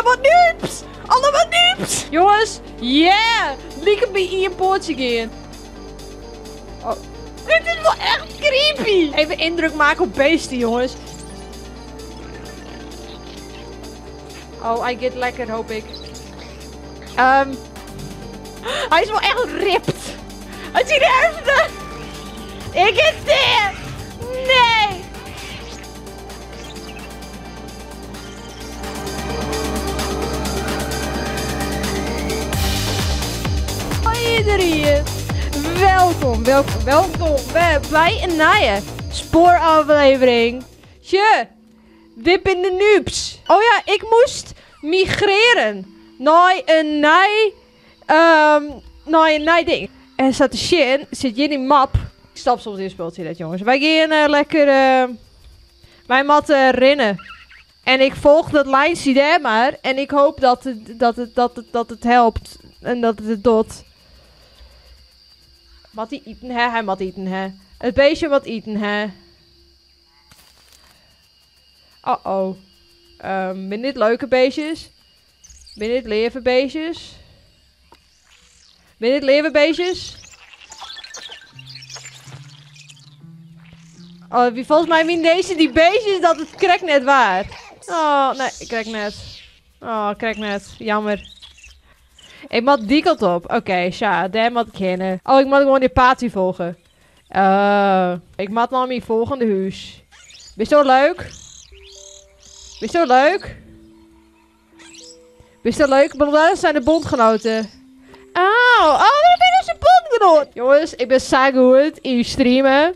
Allemaal noobs! Allemaal noobs! Jongens, yeah! Lieke bij ien poortje gaan. Oh. Dit is wel echt creepy! Even indruk maken op beesten, jongens. Oh, I get lekker, hoop ik. Hij is wel echt ripped. Het is de Ik is dit! Nee! Hoi iedereen! Welkom, welkom, welkom bij een nieuwe spooraflevering. Tje, dip in de noobs. Oh ja, ik moest migreren naar een nieuw, naar een nieuw ding. En staat de shit, zit je in die map. Ik stap soms in het speltje, dat jongens. Wij gaan lekker, wij moeten rennen. En ik volg dat lijntje daar maar. En ik hoop dat het helpt. En dat het het doet. Wat die eten, hè? Hij moet eten, hè? Het beestje wat eten, hè? Uh-oh. Ben dit leuke beestjes? Ben dit leven beestjes? Ben dit leven beestjes? Oh, wie volgens mij min deze die beestjes dat het krek net waar. Oh, nee, ik krek net. Oh, krek net. Jammer. Ik moet die kant op. Oké, okay, tja, daar moet ik heen. Oh, ik moet gewoon die party volgen. Ik moet naar mijn volgende huis. Ben je zo leuk? Ben je zo leuk? Ben je zo leuk? Maar dat zijn de bondgenoten. Oh, oh, dat ben dus een bondgenoot. Jongens, ik ben zo goed in streamen.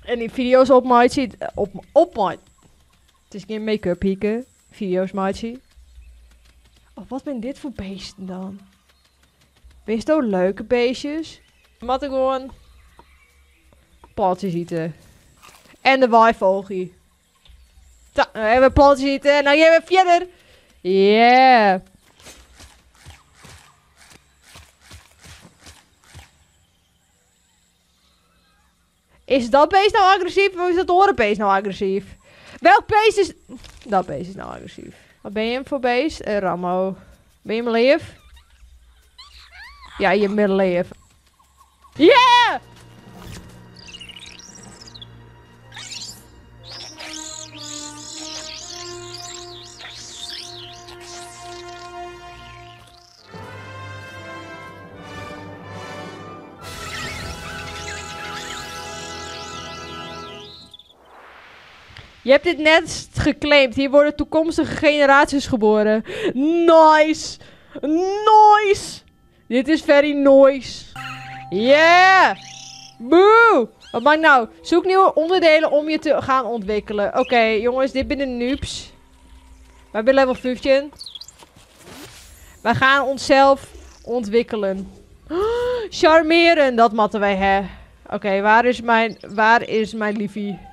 En die video's opmaken. Op. Het is geen make-up, hieke. Video's maken. Oh, wat ben dit voor beesten dan? Wees toch leuke beestjes? Moet ik gewoon plantjes eten. En de waaivogeltje. Zo, nou hebben we plantjes eten. En dan gaan we verder. Yeah. Is dat beest nou agressief of is dat orenbeest nou agressief? Welk beest is... Dat beest is nou agressief. Wat ben je hem voor beest? Rammo. Ben je mijn leef? Ja, je bent mijn leef. Yeah! Je hebt dit net geclaimd. Hier worden toekomstige generaties geboren. Nice! Nice! Dit is very nice. Yeah! Boe! Wat maakt nou? Zoek nieuwe onderdelen om je te gaan ontwikkelen. Oké, okay, jongens, dit zijn de noobs. Wij zijn level 15. Wij gaan onszelf ontwikkelen. Charmeren, dat matten wij, hè. Oké, okay, waar is mijn liefie?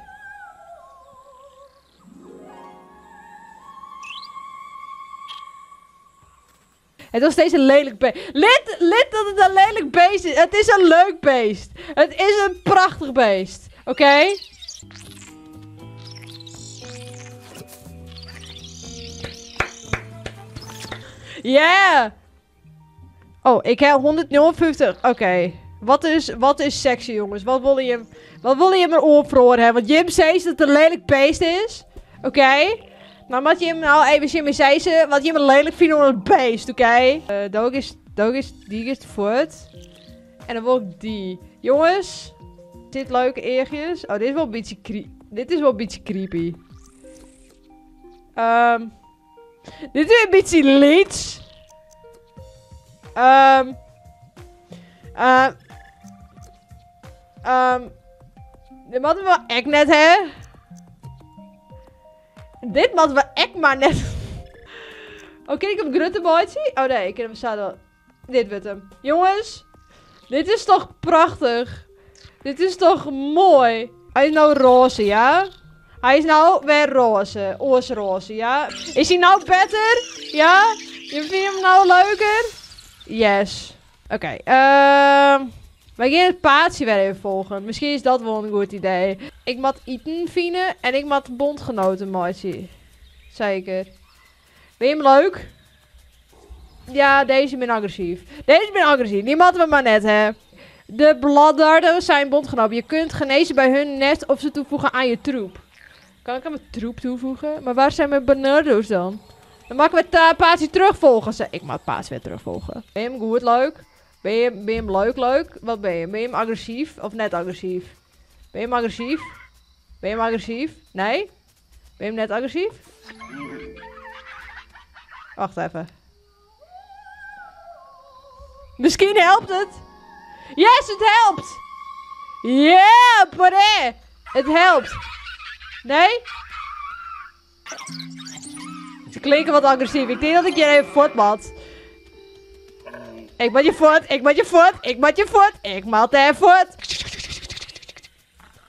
Het was steeds een lelijk beest. Lid dat het een lelijk beest is. Het is een leuk beest. Het is een prachtig beest. Oké? Okay? Yeah! Oh, ik heb 150. Oké. Okay. Wat is sexy, jongens? Wat wil je hem erop hebben? Want Jim zei dat het een lelijk beest is. Oké? Okay? Nou, wat je hem nou even Jimmy zei ze, wat je hem lelijk vindt om een beest, oké? Okay? Dog is, die is voort. En dan wil ik die. Jongens, dit leuke eertjes. Oh, dit is wel een beetje dit is wel een beetje creepy. Dit is een beetje leech. Dit hadden we echt net, hè? Dit moeten we echt maar net. Oké, ik heb Gruttebootje. Oh nee, ik heb hem zadel. Dit wordt hem. Jongens, dit is toch prachtig. Dit is toch mooi. Hij is nou roze, ja? Hij is nou weer roze. Oosroze, ja? Is hij nou beter? Ja? Je vindt hem nou leuker? Yes. Oké, wij gaan het paadje weer even volgen. Misschien is dat wel een goed idee. Ik moet eten vinden en ik moet bondgenoten maken. Zeker. Ben je hem leuk? Ja, deze ben agressief. Deze ben agressief. Die moeten we maar net, hè. De bladdarden zijn bondgenoten. Je kunt genezen bij hun nest of ze toevoegen aan je troep. Kan ik aan mijn troep toevoegen? Maar waar zijn mijn Bernardo's dan? Dan maken we het Patie terugvolgen. Ik mag Patie weer terugvolgen. Ben je hem goed leuk? Ben je hem leuk leuk? Wat ben je? Ben je hem agressief of net agressief? Ben je hem agressief? Ben je hem agressief? Nee? Ben je hem net agressief? Wacht even. Misschien helpt het. Yes, het helpt! Yeah, paré! Het helpt. Nee? Ze klinken wat agressief. Ik denk dat ik hier even voort mat. Ik moet je voort, ik moet je voort, ik moet je voort, ik moet even voort.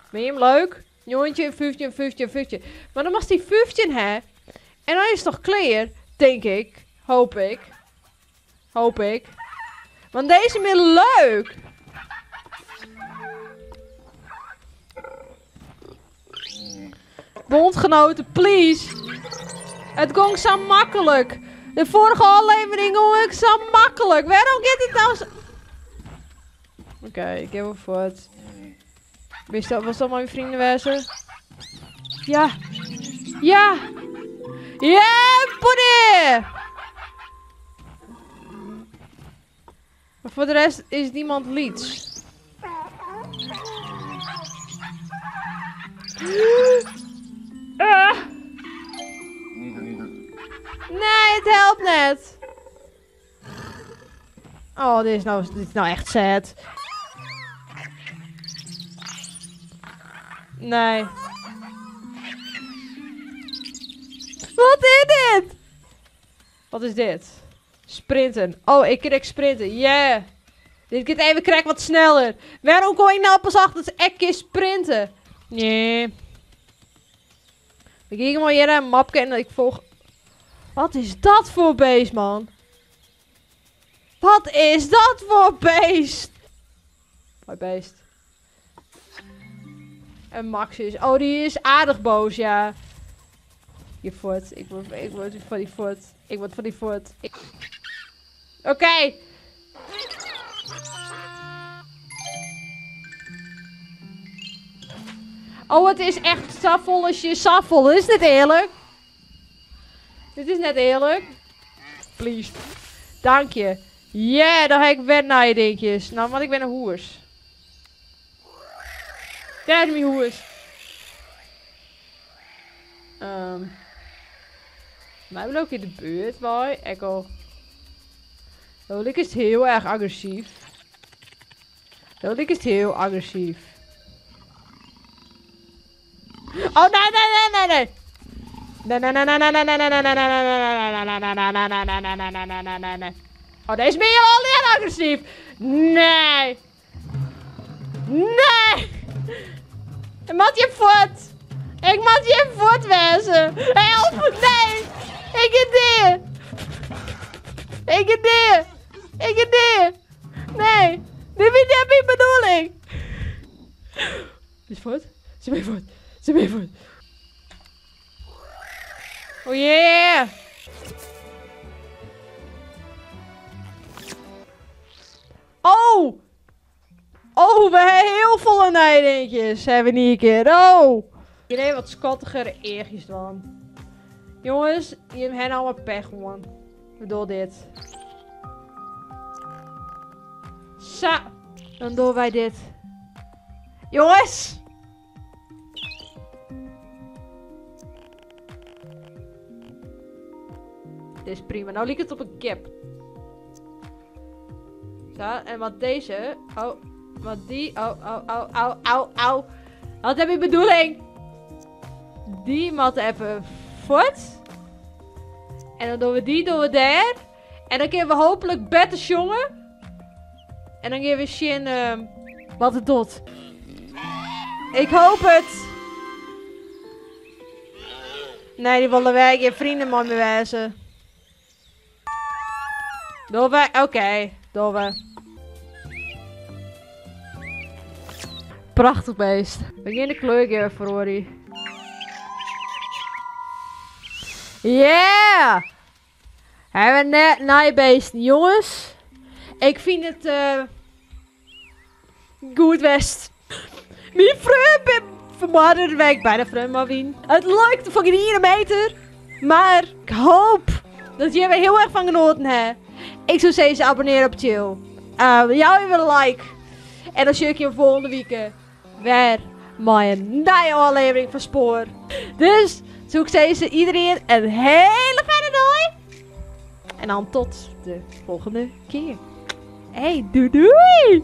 Ben je hem leuk? Jongetje, 15, 15, 15. Maar dan mag die 15, hè? En dan is het toch clear? Denk ik. Hoop ik. Hoop ik. Want deze is meer leuk. Bondgenoten, please. Het ging zo makkelijk. De vorige aflevering ging ik zo makkelijk. Waarom gaat dit nou zo... Oké, ik heb hem voort. Wist dat, was dat mijn vrienden wezen? Ja. Ja. Ja, pony! Maar voor de rest is niemand liets. Ah. Nee, het helpt net. Oh, dit is nou echt sad. Nee. Wat is dit? Wat is dit? Sprinten. Oh, ik krijg sprinten. Yeah. Dit gaat even krijg wat sneller. Waarom kom ik nou pas achter dat ik keer sprinten? Nee. Ik ging maar hier een mapje en ik volg... Wat is dat voor beest, man? Wat is dat voor beest? Hoi, beest. En Max is... Oh, die is aardig boos, ja. Je voort. Ik word van die voort. Ik word van die voort. Oké. Oh, het is echt saffollesje saffel. Is dit eerlijk? Dit is net eerlijk. Please. Dank je. Yeah, dan heb ik weer naar je dingetjes. Nou, want ik ben een hoers. Daar is mijn hoers. Wij hebben ook in de buurt, boy. Echo. Lolik is heel erg agressief. Lolik is heel agressief. Oh, nee, nee, nee, nee, nee. Nee, nee, nee, nee, nee, nee, nee, nee, nee, nee, nee, nee, nee, nee, nee, nee, nee, nee, nee, nee. Oh, deze ben je al heel agressief. Nee. Nee. Ik moet je voet. Ik moet je voet wezen. Help, nee. Ik ga neer. Ik ga neer. Ik ga neer. Nee. Dit is niet mijn bedoeling. Is voet? Ze ben voet. Ze ben voet. Oh yeah. Oh. Oh, we hebben heel volle nijdentjes. Hebben we niet een keer. Oh. Hier even wat schattigere eertjes dan. Jongens, je hebt allemaal pech, man. Door dit. Zo. Dan doen wij dit. Jongens! Dit is prima. Nou liep het op een kip. Zo, en wat deze... Oh, wat die... Oh, oh, oh, oh, oh, oh. Wat heb je bedoeling? Die mat even voort. En dan doen we die, doen we daar. En dan kunnen we hopelijk beter jongen. En dan geven we Shin wat het dot. Ik hoop het. Nee, die willen wij geen vrienden man bewijzen. Doen we? Oké, doen we. Prachtig beest. We gaan de kleur geven voor Ori. Yeah! Hawwe we nije beesten. Jonges, ik fyn it eh, goed west. Myn freon bin fermoarde wer ik by de freon mar wyn. It lukt foar gjin iene meter. Mar ik hoop dat jim der hiel erch fan genoaten ha. Ik soe sizze abonnear op it channel. Uh, jou even in like. En dan sjoch ik je folgjende wike wer mei in nije ôflevering fan Spoar. Dus soe ik sizze iedereen in hiele fijne dei. En dan tot de folgjende kear. Hey, doei doei!